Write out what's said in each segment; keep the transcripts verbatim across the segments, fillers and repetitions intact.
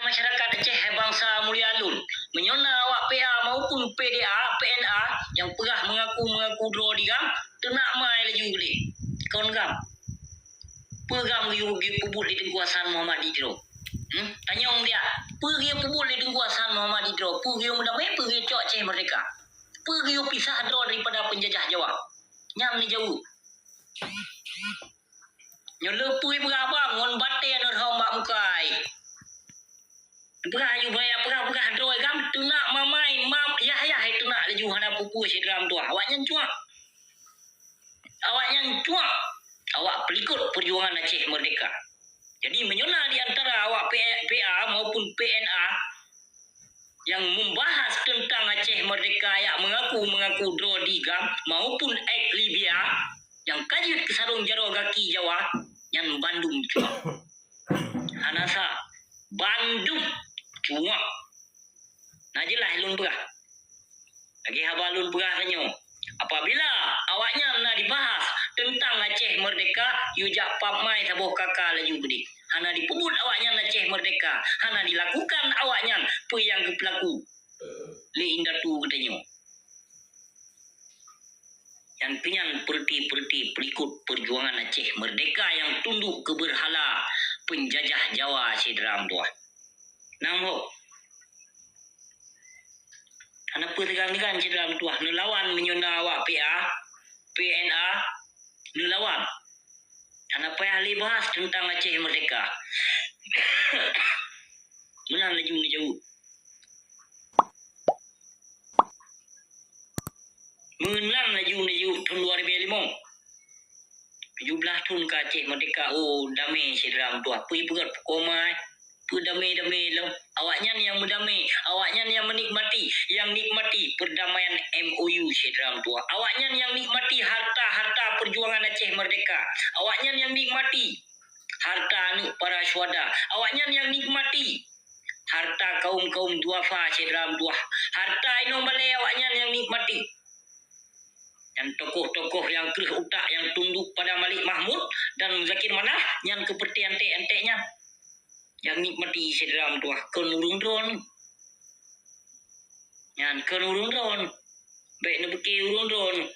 Masyarakat Aceh hai bansa mulia lôn, meunyoe na awak P A maupun P D A, P N A nyang peugah mengaku-mengaku droe di GAM, teunak mai laju keudeh. Kon GAM. Peue GAM geuyue, geuyue peubuet lé Teungku Hasan Muhammad di droe? Hmm? Tanyong dia, peue geuyue peubuet lé Teungku Hasan Muhammad di droe? Peue geuyue meudamé, peue geuyue cok Aceh Merdeka? Peue geuyue pisah droe daripada penjajah Jawa? Nyan neujaweueb. Nyoe le peue peugah bang ngon batée neuhom bak muka ai. Peugah laju baya peugah-peugah droe GAM teunak mamai mam yah-yah hai teunak laju hana peue-peue syedara meutuah. Awaknyan cuak. Awaknyan cuak. Awak peulikot perjuangan Aceh Merdeka. Jadi meunyoe na di antara awak P-, P A maupun P N A nyang membahas teuntang Aceh Merdeka, jak mengaku-mengaku droe di GAM maupun ek Libya nyang ka jeuet keu sarong jaroe gaki Jawa, nyan bandum cuak. Hana sa, bandum cuak. Na jeulaih lôn peugah. Lagée haba lôn peugah tanyoe, apabila awaknyan na dibahas teuntang Aceh Merdeka, yue jak pap mai saboh kaka laju keudeh. Hana dipeubuet awaknyan Aceh Merdeka, hana dilakukan awaknyan peue nyang geupeulaku lé indatu geutanyoe. Nyan keuh nyan peureuti-peureuti peulikot peujuangan Aceh Merdeka nyang tundok keu beurhala peunjajah Jawa syedara meutuah. Nam ho. Hana peue teugan-teugan syedara meutuah, neulawan meunyoe na awak P A, P N A, neulawan. Hana payah lé bahas teuntang Aceh Merdeka. Meunan laju neujaweueb. Meunan laju neujaweueb thon dua ribèe limong. Tujoh blaih thon ka Aceh Merdeka, oh, damé syedara meutuah. Peue peugöt peukomai, peue damé-damé lom. Awaknyan nyang meudamé, awaknyan nyang meunikmati, nyang nikmati perdamaian M O U syedara meutuah. Awaknyan nyang nikmati harta-harta perjuangan Aceh Merdeka. Awaknyan nyang nikmati harta aneuk para syuhada. Awaknyan nyang nikmati harta kaum-kaum duafa syedara meutuah. Harta inong balèe awaknyan nyang nikmati. Nyan tokoh-tokoh nyang kreueh utak nyang tunduk pada Malik Mahmud dan Muzakir Manaf nyan keupeureuté anték-anték nyan. Nyang nikmati syedara meutuah kon ureuëng droeneuh. Nyan kon ureuëng droeneuh. Bèk neupeuké ureuëng droeneuh.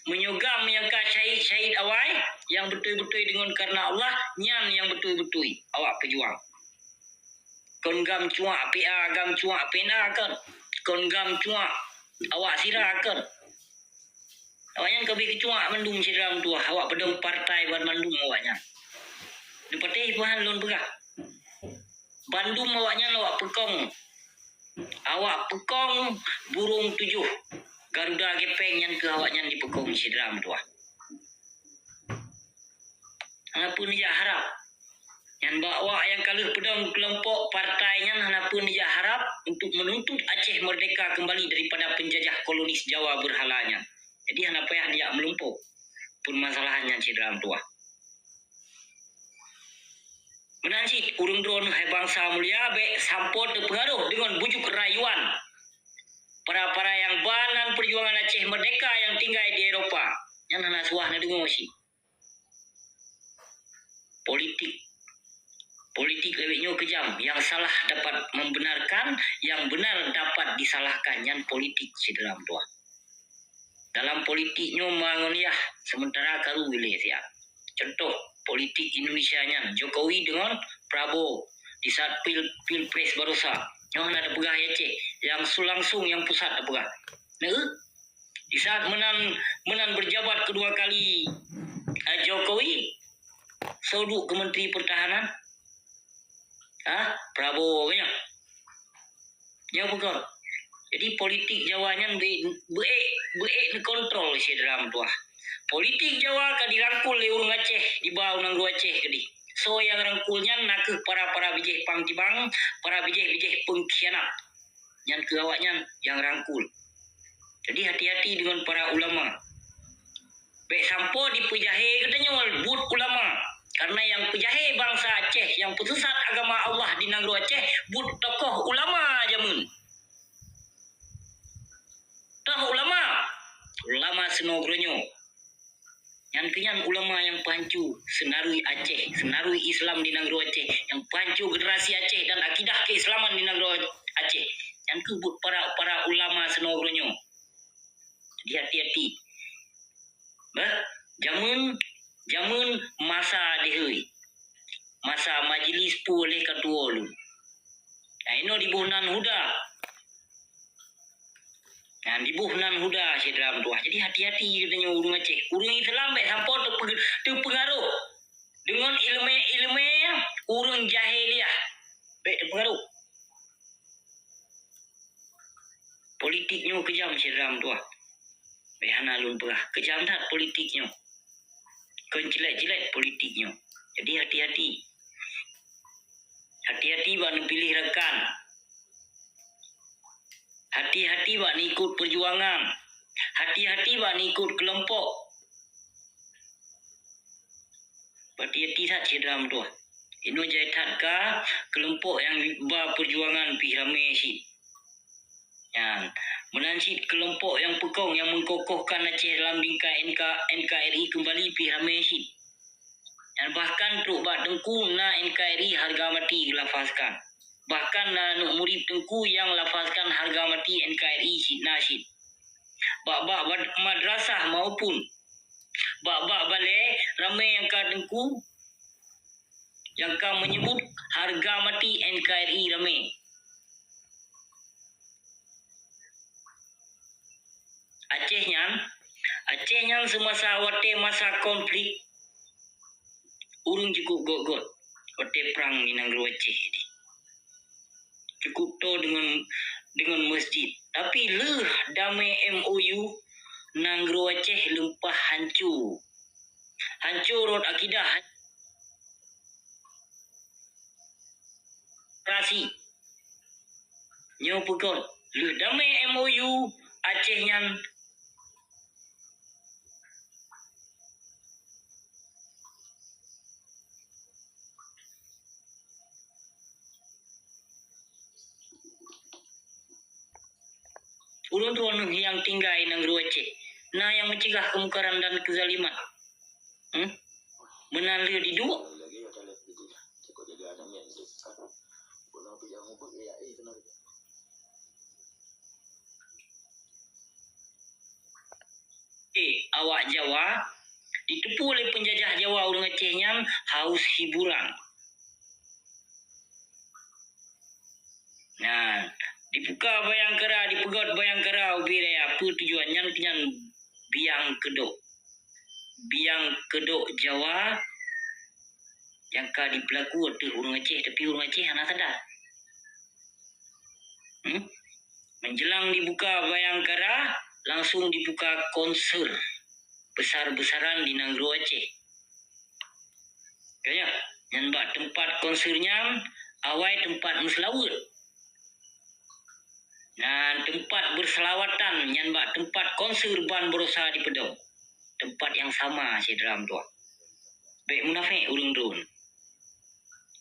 Meunyoe GAM nyang ka syahid-syahid awai, nyang beutôi-beutôi deungon kareuna Allah, nyan nyang beutôi-beutôi awak peujuang. Kon GAM cuak P A, GAM cuak P N A kon. Kon GAM cuak awak sira kon. Awaknyan ka bri keucuak mandum syedara meutuah, awak peudong partai banmandum awaknyan. Neupatéh peue han lôn peugah. Bandum awaknyan awak peukong. Awak peukong burông tujoh Garuda gepeng nyan keu awaknyan dipeukong syedara meutuah. Hana peue neujak harab. Nyan bak awak nyang ka lheueh peudong keulompok partai nyan hana peue neujak harab untuk meununtut Aceh merdeka keumbali daripada peunjajah kolonis Jawa beurhala nyan. Jadi hana payah neujak meulumpoe peumasalahan nyan syedara meutuah. Meunan cit, ureuëng droeneuh hai bansa mulia, bèk sampoe teupeungaroh deungon bujuk rayuan para-para nyang ba nan peujuangan Aceh merdeka nyang tinggai di Eropa. Nyan hana suah neudeungoe cit. Politik. Politik lawét nyoe keujam. Nyang salah dapat membenarkan, nyang benar dapat disalahkan. Nyan politik, syedara meutuah. Dalam politik nyoe ma ngon yah, sementara karu ilée siat. Contoh, politik Indonesia nyan, Jokowi deungon Prabowo di saat pil-, pilpres barosa. Nyoe hana tapeugah Aceh, langsung-langsung nyang pusat tapeugah. Nah, di saat meunan, meunan berjabat kedua kali, eh, Jokowi, soe duek keu Menteri Pertahanan? Ah, Prabowo nyan. Nyoe peugah. Jadi politik Jawa nyan beu-, beuék, beuék neukontrol syedara meutuah. Politik Jawa ka dirangkul lé ureuëng Aceh diba u nanggroe Aceh keudeh. Soe nyang rangkul nyan nakeuh para-para bijéh pang tibang, para bijéh-bijéh peungkhianat. Nyan keuh awaknyan nyang rangkul. Jadi hati-hati deungon para ulama. Bèk sampoe dipeujahé geutanyoe buet ulama. Kareuna nyang peujahé bansa Aceh, nyang peusisat agama Allah di nanggroe Aceh, buet tokoh ulama jameun. Toh ulama, ulama sinoe geutanyoe. Nyan keuh nyan ulama nyang peuhanco seunarui Aceh, seunarui Islam di nanggroe Aceh, nyang peuhanco generasi Aceh dan akidah keislaman di nanggroe Aceh. Nyan keuh buet para, para ulama seunoe uroe nyoe. Jadi hati-hati. Bah, jameun, jameun masa deuhôi. Masa majlis peue lé ka tuwoe lom. Nah, inoe diboh nan huda. Nah, diboh nan huda syedara meutuwah. Jadi hati-hati geutanyoe ureuëng Aceh. Ureuëng Islam bék sampoe teupeu-, teupeungaroh deungon iéleumé-iéleumé ureuëng jahiliah. Bék teupeungaroh. Politik nyoe keujam syedara meutuwah. Bék hana lôn peugah. Keujam that politik nyoe. Kon cilet-cilet politik nyoe. Jadi hati-hati. Hati-hati bak neupiléh rakan. Hati-hati bak neuikot peujuangan. Hati-hati bak neuikot keulompok. Hati-hati that syedara meutuwah. Inoe jai that ka keulompok nyang ba peujuangan pih ramé cit. Nyan, meunan cit keulompok nyang peukong nyang meukokohkan Aceh lam bingkai N K, N K R I keumbali pih ramé cit. Nyan bahkan trok bak teungku na N K R I hareuga mati geulafazkan. Bahkan na aneuk murit teungku nyang lafazkan hareuga mati N K R I cit na cit. Bak-bak bad-, madrasah maupun bak-bak balée ramé nyang ka teungku nyang ka meunyeubut hareuga mati N K R I ramé. Aceh nyan, Aceh nyan seumasa watée masa konflik, ureuëng cukôp göt-göt watée prang di nanggroe Aceh. Cukôp toe deungon, deungon meuseujid. Tapi lheueh damé M O U, nanggroe Aceh leumpah hanco. Hanco rot akidah, rasi. Nyoe peugöt, lheueh damé M O U Aceh nyan Ulôn droeneuh nyang tinggai nanggroe Aceh, na nyang meucegah keumungkaran dan keuzaliman. Hmm? Meunan lé diduek. Eh, awak Jawa, diteupeue lé peunjajah Jawa ureuëng Aceh nyan haus hiburan. Nah, dibuka Bayangkara, dipeugöt Bayangkara ubé raya, peue tujuan nyan? Nyan biang keudok. Biang keudok Jawa nyang ka dipeulaku ateueh ureuëng Aceh, tapi ureuëng Aceh hana sadar. Hmm? Menjelang dibuka Bayangkara, langsung dibuka konser besar-besaran di nanggroe Aceh. Ka nyan, nyan bak teumpat konser nyan, awai teumpat meuseulaweuet. Nyan teumpat beuseulawatan, nyan bak teumpat konser ban baroesa dipeudong. Teumpat nyang sama, syedara meutuwah. Bék munafék ureuëng droen.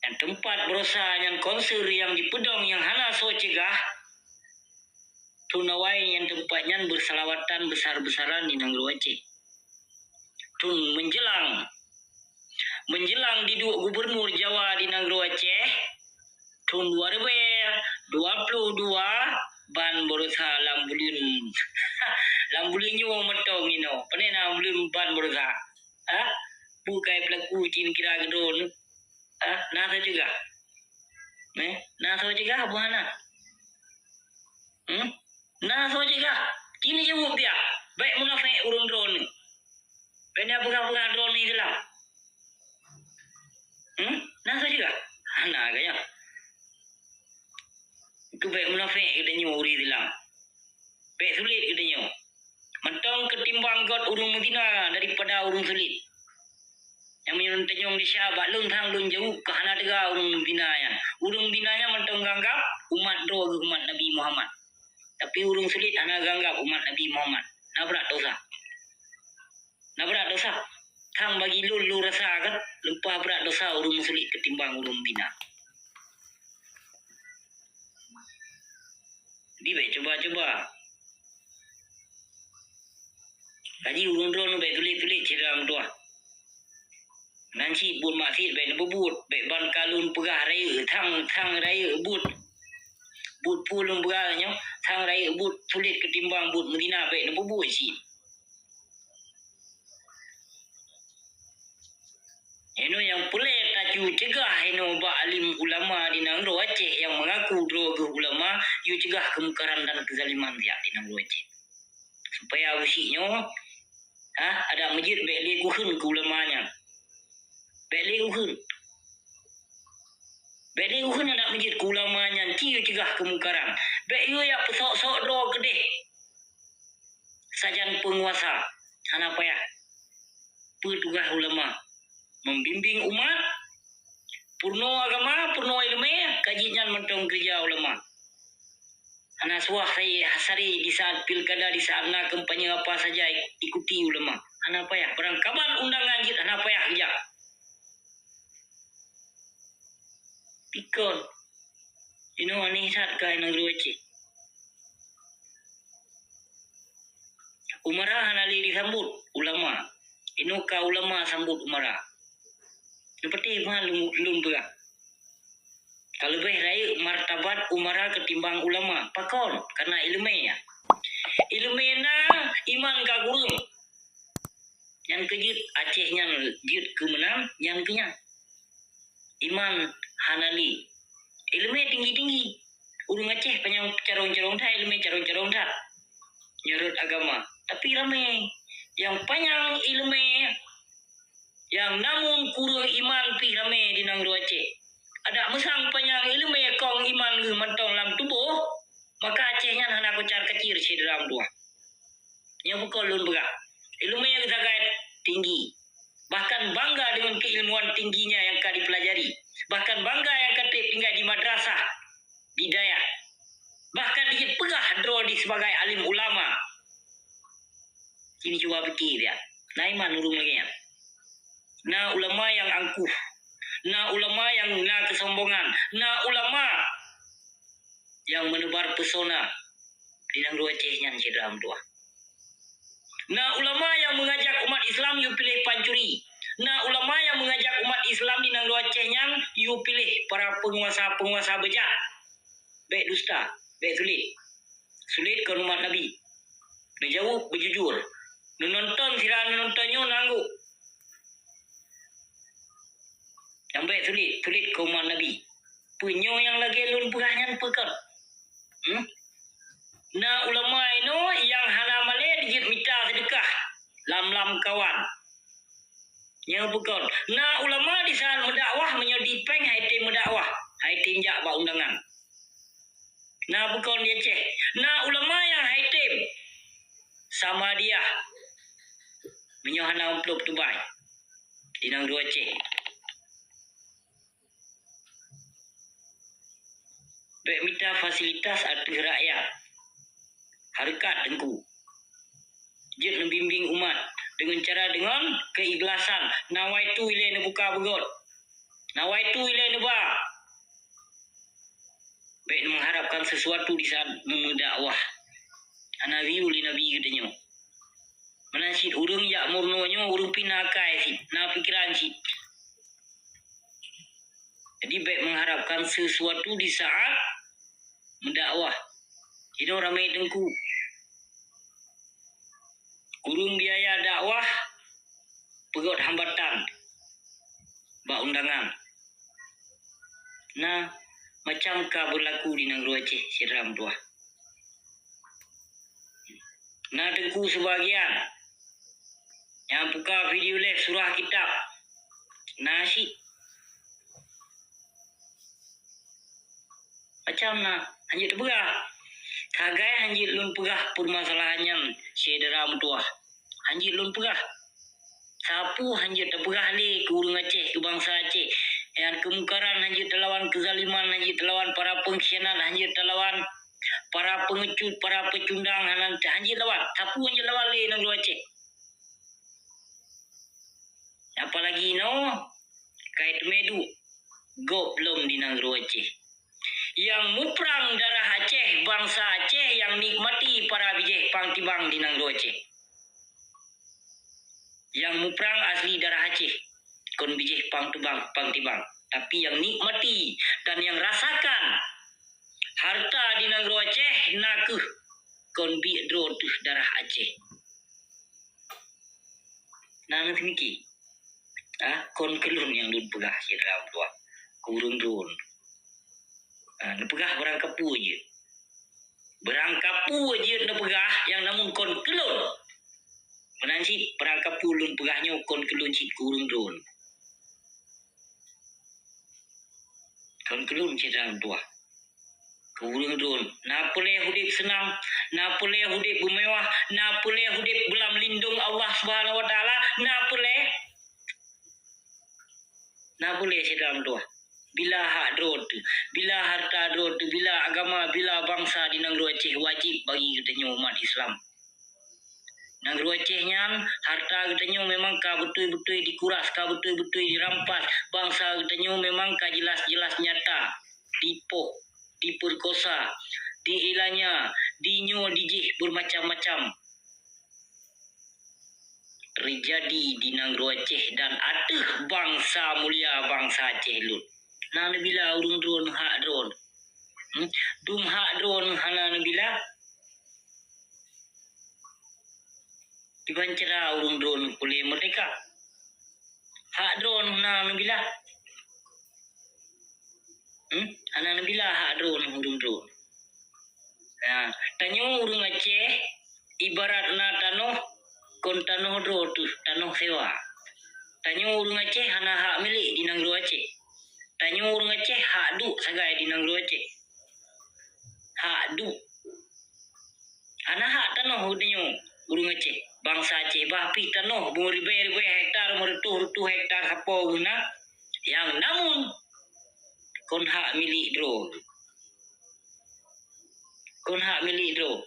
Dan teumpat baroesa nyan konser nyang dipeudong nyang hana soe cegah, thon awai nyan teumpat nyan beuseulawatan besar-besaran di nanggroe Aceh. Thon menjelang, menjelang diduek gubernur Jawa di nanggroe Aceh, thon dua ribée dua puluh dua, ban baroesa lam buleuen, lam buleuen nyoe mantong inoe. Pane na buleuen ban baroesa? Ha? Peue kai peulaku cit kira keudroe? Ha? Na soe cegah? Eh? Na soe cegah peue hana? Hmm? Na soe cegah? Cit neujaweueb dia. Bék munafék ureuëng droeneuh. Bék na peugah-peugah droeneuh Islam. Hmm? Na soe cegah? Hana ka nyan. Keu bék munafék geutanyoe ureuëng Islam. Bék sulet geutanyoe. Mantong keutimbang göt ureuëng meuzina daripada ureuëng sulet. Nyang meunyoe tanyong desya bak lôn sang lôn jaweueb ka hana teuga ureuëng meuzina nyan. Ureuëng meuzina nyan mantong geuanggab umat droe geuh umat Nabi Muhammad. Tapi ureuëng sulet hana geuanggab umat Nabi Muhammad. Na brat dosa. Na brat dosa. Sang bagi lôn, lôn rasa kan, leumpah brat dosa ureuëng meusulet keutimbang ureuëng meuzina. Jadi bék cuba-cuba. Haji ureuëng droeneuh bék tuléh-tuléh cit dalam doa. Nan cit buet maksiet bék neupeubuet, bék ban ka lôn peugah rayeuk, thang, thang rayeuk buet. Buet peue lôn peugah nyoe, thang rayeuk buet sulet keutimbang buet meuzina bék neupeubuet cit. Inoe nyang peureulée tacu cegah inoe bak alim ulama di nanggroe Aceh nyang mengaku droe geuh ulama, yue cegah keumungkaran dan keuzaliman siat di nanggroe Aceh. Supaya usi nyoe, ha, adak meujeuet bék lé geuheun keu ulama nyan. Bék lé geuheun. Bék lé geuheun adak meujeuet keu ulama nyan, ci yue cegah keumungkaran. Bék yue jak peusok-sok droe keudeh. Sajan peunguasa, hana payah. Peue tugaih ulama? Membimbing umat, peurunoe agama, peurunoe iéleumé, ka jeuet nyan mantong keureuja ulama. Hana suah sai hasari di saat pilkada, di saat na kampanye apa saja ikuti ulama. Hana payah, barangkaban undangan jeuet hana payah geujak. Pikon. Inoe aneh that keu nanggroe Aceh. Umara hana lé disambot ulama. Inoe ka ulama sambot umara. Neupeuteh meuhan lôn, lôn peugah. Ka leubeh rayeuk martabat umara keutimbang ulama. Pakon? Karena iéleumé nyan. Iéleumé na, iman ka kureueng. Nyan keuh jeuet Aceh nyan jeuet keu meunang, nyan keuh nyan. Iman hana lé. Iéleumé tinggi-tinggi. Ureuëng Aceh panyang carông-carông that, iéleumé carông-carông that. Nurot agama. Tapi ramé. Nyang panyang iéleumé, nyang namun kureueng iman pih ramé di nanggroe Aceh. Adak meusang panyang iéleumé kong iman geuh mantong lam tuboh, maka Aceh nyan hana kocar-kacir syedara meutuwah. Nyang bukon lôn peugah, iéleumé nyang sagai tinggi. Bahkan bangga dengan keilmuan tingginya yang ka dipelajari. Bahkan bangga yang ka trép tinggai di madrasah, di dayah. Bahkan dijeuet peugah droe di sebagai alim ulama. Kini cuba pike dia. Na iman ureuëng lagée nyan. Na ulama nyang angkuh. Na ulama nyang na keusombongan. Na ulama nyang meuneubar pesona di nanggroe Aceh nyan syedara meutuwah. Na ulama nyang meungajak umat Islam yue piléh pancuri. Na ulama nyang meungajak umat Islam di nanggroe Aceh nyan yue piléh para peunguasa-peunguasa beujat. Bék dusta, bék sulet. Sulet kon umat Nabi. Neujaweueb beujujur. Neunonton sira neunonton nyoe na anggôk. Nyang bék sulet, sulet keu umat Nabi. Peue nyoe nyang lagée lôn peugah nyan peue kon? Hmm? Na ulama inoe nyang hana malée dijeuet mita seudeukah lam lamkawan. Nyoe peue kon? Na ulama di saat meudakwah meunyoe di péng hai tem meudakwah, hai tem jak bak undangan. Na peue kon di Aceh? Na ulama nyang hai tem sama dia meunyoe hana amplop tubai di nanggroe Aceh. Bék mita fasilitas ateueh rakyat. Hareukat teungku. Jeuet neubimbing umat deungon cara deungon keuikhlasan. Nawaitu ilée neubuka beugôt. Nawaitu ilée neuba. Bék mengharapkan sesuatu di saat meudakwah. Hana geuyue lé Nabi geutanyoe. Meunan cit ureuëng jak meurunoe nyoe ureuëng pih na akai cit, na pikeran cit. Jadi bék mengharapkan sesuatu di saat meudakwah. Inoe ramé teungku. Kureueng biaya dakwah peugét hambatan bak undangan. Na macam ka beulaku di nanggroe Aceh syedara meutuwah. Na teungku sibagian nyang buka video live surah kitab. Na cit. Macam na, hanjeuet teupeugah. Sagai hanjeuet lôn peugah peumasalahan nyan syedara meutuwah. Hanjeuet lôn peugah. Sapeue hanjeuet teupeugah lé keu ureuëng Aceh, keu bansa Aceh. Nyan keumungkaran hanjeuet teulawan, keuzaliman hanjeuet teulawan, para peungkhianat hanjeuet teulawan, para peungeucut, para peucundang hana hanjeuet lawan. Sapeue hanjeuet lawan lé nanggroe Aceh. Apalagi inoe, ka teumé duek gob lom di nanggroe Aceh. Nyang muprang darah Aceh, bansa Aceh nyang nikmati para bijéh pang tibang di nanggroe Aceh. Nyang muprang asli darah Aceh, kon bijéh pang tibang, pang tibang. Tapi nyang nikmati dan nyang rasakan harta di nanggroe Aceh nakeuh kon biek droe teuh darah Aceh. Na neuteumiki? Ah, kon keu lôn nyang lôn peugah, syedara meutuah. Keu ureuëng droe. Ah, neupeugah barang kapeue jeuet. Barang kapeue jeuet neupeugah nyang namun kon keu lôn. Meunan cit barang kapeue lôn peugah nyoe kon keu lôn cit, keu ureuëng droe. Kon keu lôn, syedara meutuah. Keu ureuëng droe, na peureulée udeb seunang, na peureulée udeb beumewah, na peureulée udeb beulam lindong Allah Subhanahu wa Taala, na peureulée. Na peureulée, syedara meutuah. Bila hak droe teuh, bila harta droe teuh, bila agama, bila bansa di nanggroe Aceh, wajéb bagi geutanyoe umat Islam. Nanggroe Aceh nyan, harta geutanyoe memang ka beutôi-beutôi dikuras, ka beutôi-beutôi dirampas. Bansa geutanyoe memang ka jeulaih-jeulaih nyata dipoh, dipeurkosa, diilanya, dinyoe dijih, beumacam-macam teujadi di nanggroe Aceh dan ateueh bansa mulia bansa Aceh lôn. Na neubila ureuëng droe hak droe. Hmm? Dum hak droe hana neubila. Kiban cara ureuëng droe peureulée meurdeka? Hak droe na neubila. Hmm? Hana neubila hak droe ureuëng droe. Nah, tanyoe ureuëng Aceh ibarat na tanoh, kon tanoh droe teuh, tanoh sewa. Tanyoe ureuëng Aceh hana hak milék di nanggroe Aceh. Tanyoe ureuëng Aceh hak duek sagai di nanggroe Aceh. Hak duek. Hana hak tanoh geutanyoe ureuëng Aceh. Bansa Aceh bah pih tanoh meuribée-ribée hektar, meureutoh-reutoh hektar sapo geuh na. Nyang namun kon hak milék droe. Kon hak milék droe.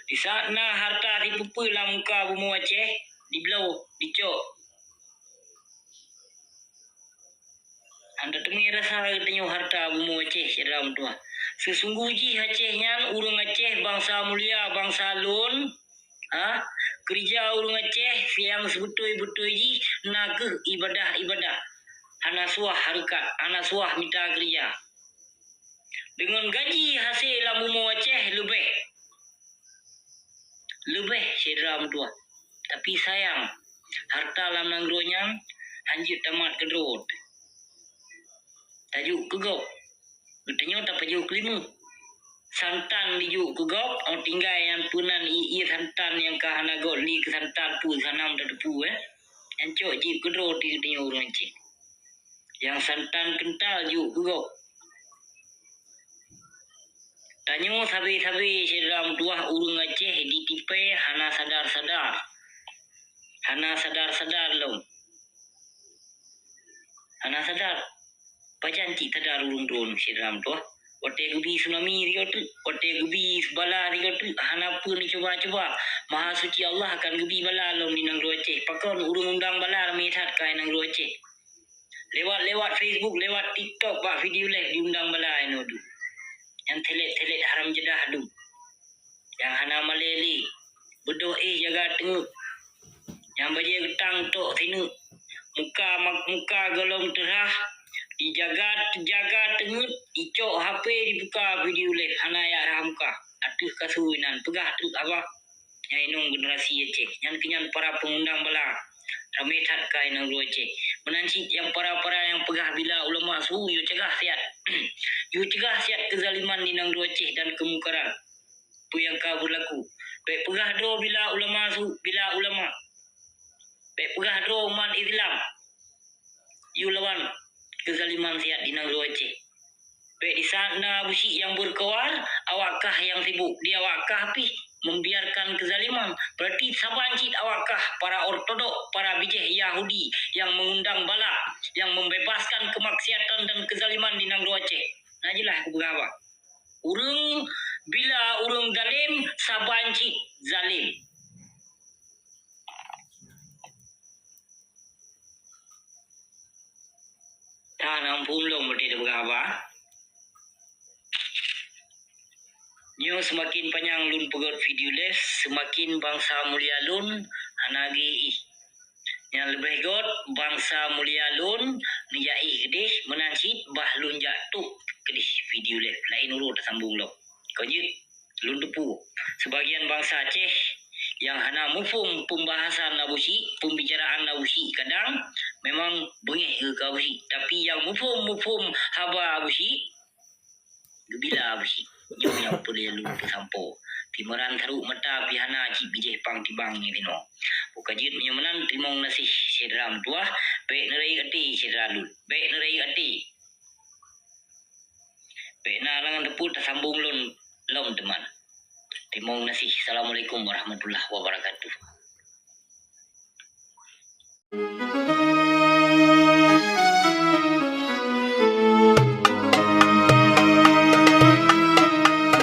Di saat na harta sipeue-peue lam muka bumoe Aceh, dibloe, dicok. Hana teumé rasa geutanyoe harta bumoe Aceh, syedara meutuah. Seusunggoh jih Aceh nyan ureuëng Aceh bansa mulia, bansa lôn, ha, keureuja ureuëng Aceh nyang seubeutôi-beutôi jih nakeuh ibadah-ibadah. Hana suah hareukat, hana suah mita keureuja. Deungon gaji hase lam bumoe Aceh leubeh. Leubeh, syedara meutuah. Tapi sayang, harta lam nanggroe nyan hanjeuet tamat keudroe. Tajok keu gob. Geutanyoe tapajoh keu limong. Santan dijok keu gob, oh tinggai nyang peunan ié-ié santan nyang ka hana gob li keu santan peue sanam tateupeue, eh. Nyan cok jeuet keudroe di geutanyoe ureuëng Aceh. Nyang santan keuntal jok keu gob. Tanyoe sabe-sabe syedara meutuah ureuëng Aceh ditipée hana sadar-sadar. Hana sadar-sadar lom. Hana sadar. Pajan cit sadar ureuëng droe syedara meutuah. Watée geubi tsunami sigoe teuk, watée geubi bala sigoe teuk, hana peue neucuba-cuba. Maha Suci Allah akan geubi bala lom di nanggroe Aceh. Pakon ureuëng undang bala ramé that ka i nanggroe Aceh. Lewat-lewat Facebook, lewat TikTok, bak video live diundang bala inoe dum. Nyang telet-telet haram jadah dum. Nyang hana malée lé, beudôh éh jaga teungeut. Nyang bajée geutang tok sineuk. Muka mak-, muka gohlom teurah, dijaga, jaga teungeut, icok H P dibuka video live, hana jak rhah muka. Ateueh kasui nan, peugah treuk haba. Nyang inong generasi Aceh, nyan keuh nyan para peungundang bala, ramé that ka i nanggroe Aceh. Meunan cit nyang para-para nyang peugah bila ulama su, yue cegah siat. Yue cegah siat keuzaliman di nanggroe Aceh dan keumungkaran. Peue nyang ka beulaku. Bék peugah droe bila ulama su, bila ulama. Bék peugah droe umat Islam. Yue lawan keuzaliman siat di nanggroe Aceh. Bék di saat na Abusyik nyang beureukoar, awak kah nyang sibuk, di awak kah pih membiarkan keuzaliman. Berarti saban cit awak kah para ortodok, para bijéh Yahudi nyang mengundang bala, nyang membebaskan kemaksiatan dan keuzaliman di nanggroe Aceh. Na jeulaih kupeugah haba. Ureuëng bila ureuëng zalem, saban cit zalem. Tan ampôn lom beutôi tapeugah haba. Nyoe seumaken panyang lôn peugét video live, seumaken bansa mulia lôn hana geuéh. Nyang leubeh göt, bansa mulia lôn, neujaéh keudeh, meunan cit bah lôn jak tuek keudeh video live. Laén uroe tasambong lom. Kon jeuet, lôn teupeue, seubagian bansa Aceh nyang hana muphom peumbahasan Abusyik, peumbicaraan Abusyik, kadang memang beungéh keu Abusyik. Tapi nyang muphom-muphom haba Abusyik, geubila Abusyik. Nyoe nyang peureulee lôn peusampoe. Pih meuran sarok mata pih hana cit bijéh pang tibang nyan sinoe. Bukon jeuet meunyoe meunan, teurimong gaséh syedara meutuwah, bék neurayeuk até syedara lôn. Bék neurayeuk até. Bék na halangan teupeu tasambong lôn lom teuma. Teurimong gaséh. Assalamualaikum warahmatullahi wabarakatuh.